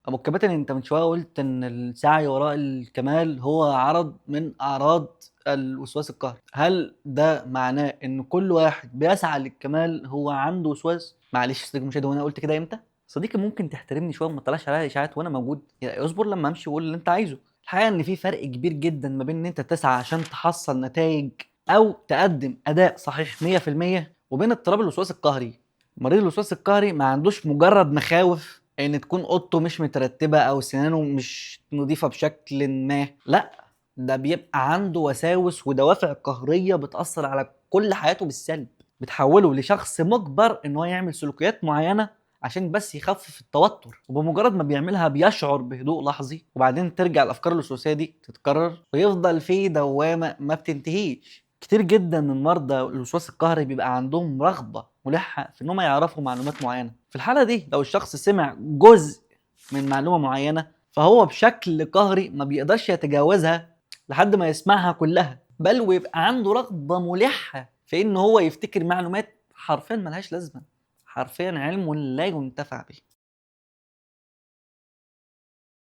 ابو الكباتن، انت من شوية قلت ان السعي وراء الكمال هو عرض من اعراض الوسواس القهري. هل ده معناه ان كل واحد بيسعى للكمال هو عنده وسواس؟ معلش صديقي المشاهد، هو انا قلت كده امتى؟ صديقي ممكن تحترمني شوية وما تطلعش عليا اشاعات وانا موجود؟ يعني اصبر لما امشي وقول اللي انت عايزه. الحقيقة ان في فرق كبير جدا ما بين ان انت تسعى عشان تحصل نتائج او تقدم اداء صحيح 100% وبين اضطراب الوسواس القهري. مريض الوسواس القهري ما عندوش مجرد مخاوف ان تكون اوضته مش مترتبة او سنانه مش نظيفة بشكل ما، لا، ده بيبقى عنده وساوس ودوافع قهريه بتاثر على كل حياته بالسلب، بتحوله لشخص مجبر ان هو يعمل سلوكيات معينة عشان بس يخفف التوتر، وبمجرد ما بيعملها بيشعر بهدوء لحظي، وبعدين ترجع الافكار الوسواسيه دي تتكرر ويفضل في دوامه ما بتنتهيش. كتير جدا من مرضى الوسواس القهري بيبقى عندهم رغبة ملحة في انهم يعرفوا معلومات معينة. في الحالة دي لو الشخص سمع جزء من معلومة معينة فهو بشكل قهري ما بيقدرش يتجاوزها لحد ما يسمعها كلها، بل ويبقى عنده رغبة ملحة في ان هو يفتكر معلومات حرفيا ملهاش لازمه، حرفيا علم لا ينتفع به.